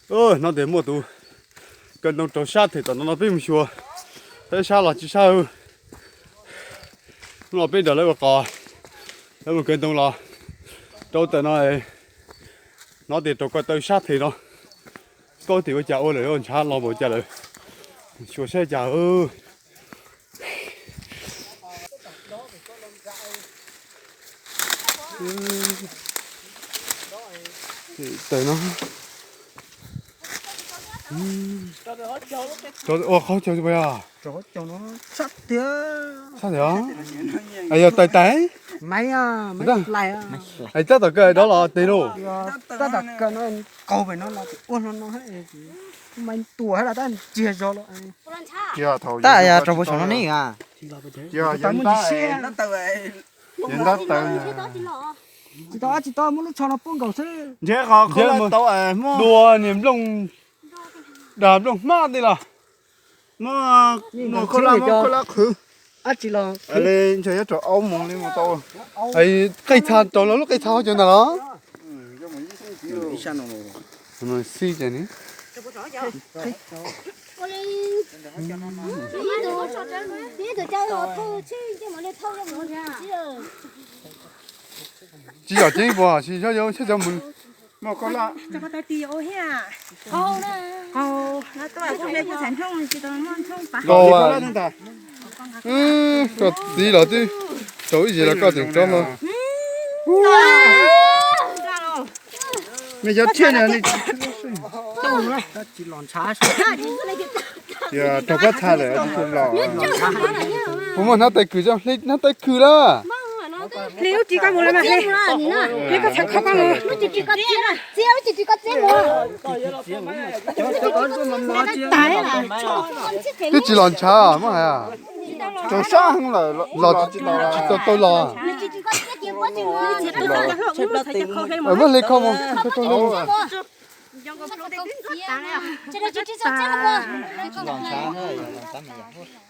Hnov tias muaj tus kaw ntoo raug sab them tom no no peb mus xyuas, peb sab los tsis sab. Hnub no peb nrog lawv ua qos, lawv mus kaw ntoo los rau tawm no, hnov tias raug ko taw sab them no. Koj tim ua cas ua lawm, ntshav los npaum cas lawm, xyuas saib cas. Taws no. Ua qhov caug puas yog? Sab tiag. Yog taws tais. Maiv, maiv hlais. Tab tom kaw dov los tes lauj. Tab tom kaw no, qaug pem no los ua hlo no, maiv tuam los tab ntsiag zog los. Tab yog raug puas saum no ne. Tsis tau, tsis tau, muab lub tsho no poob nkaus xwb. Ntshe qhov khaub hlab tau muab dua niag nplooj, dag nplooj hmab tej los. Muab khaub hlab, muab khaub hlab qhwv. Ab tsi los ntshe yuav rau aub mus li mus tau. Qej txha rau lub qej txha hauv cov ntag los. Xij ces ni. Tsis yog ceeb puas tsis yog, yog cov mus. Koj txiv los twb tau ib zis los koj tseem rov los. Me cov thiaj li raug pob txha lawm los. Kuv muaj hnab tais khwm, hnab tais khwm lawm. Hli lub ris koj mus los mas hli. Hli koj txham kho koj mus. Twb tsis los ntshav muab hais. Raug sab heev lawm, los tsis tau tau los. Muab hli kho mus.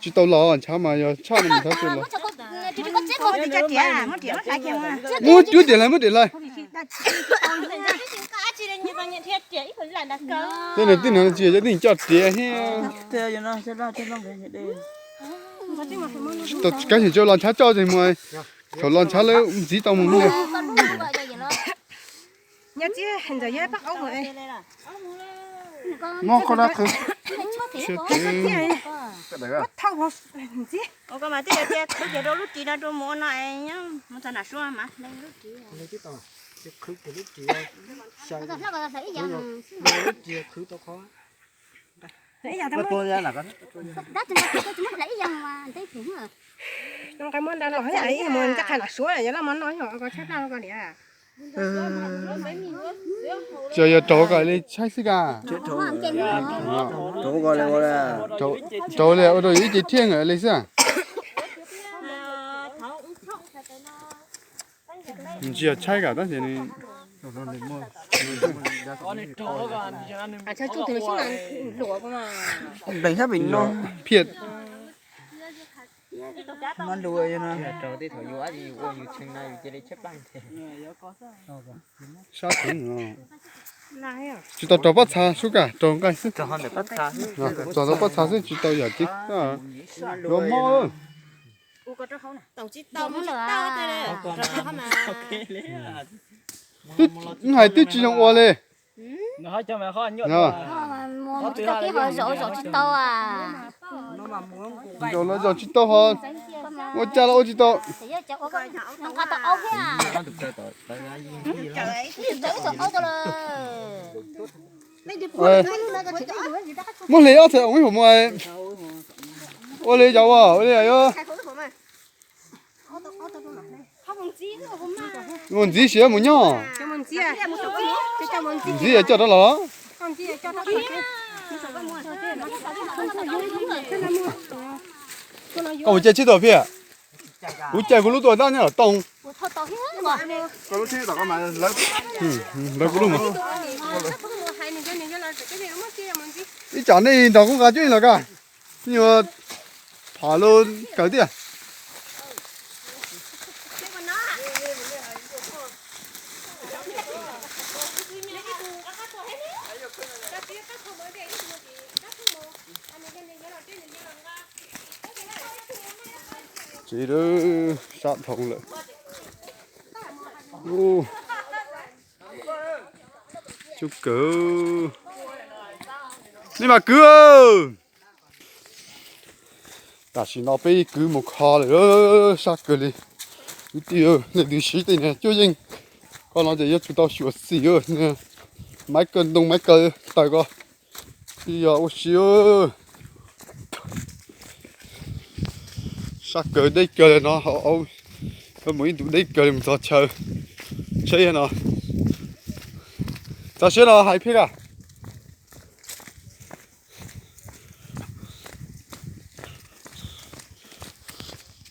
Tsis tau los, ntshav mas yog tshaj no mas ntshav tsis los. Muab riam hlais, muab riam hlais. Tej niag tij no tsis yog cov tij coj riam thiab. Kab xyem tso los ntshav coj ces mus, thaum los ntshav lawm ntxiv tau mus no. Muab koj dab qhwv. Ua koj mas twb yog tias khwv kiag rau lub ris no rau mus ua no es nyob mus txog nram suab mas leej lub ris. Ib yam, ib yam, ib yam mus ncaj qha nram suab yog loj mov no yog ko tshab plaj ko diam. Tsuas yog raug kom li tshaib xwb ka. Raug li ua rau yus ib ce thiaj li xwb. Tsis yog tshaib kam tab sis nplees sab pem no. Phiaj. Sab heev. Tsis tau raug pob txha sub ka, raug nqaij xwb. Raug tau pob txha xwb tsis tau yam tib. Yuav mob. Twb hais twb tsis zoo ua li. Zaum los zaum tsis tau ho, ua cas los ua tsis tau. Muab hliv ob txhais ib hom mus, ua li yog ua ua li yog. Mus ntxiv siav mus nyob. Ntxiv coj rov los. Koj mus cais tsib tug phiaj? Kuv cais kuv lub tuaj tab nyob tom tooj. Lawv kuv lub mus. Ib tsam nej nrog kuv nqa cuab los ka. Nyuag phom lub kawg tiag. Tsev sab dhau lawm. Coob kawg. Nej mas kwv. Tam sim no peb kwv mus kho lawm, sab kawg li. Kwv tij, nej twb siv tej niag cuab yeej ko no ces yuav tsum tau xyuam xim, niag maiv kaw ntoo maiv kaw taws ko, twb yog ua si. Sab kawg deb kawg li no, mus ib ntus deb kawg li mus txog chaw tsheb no. Txog siab no hais pheej a.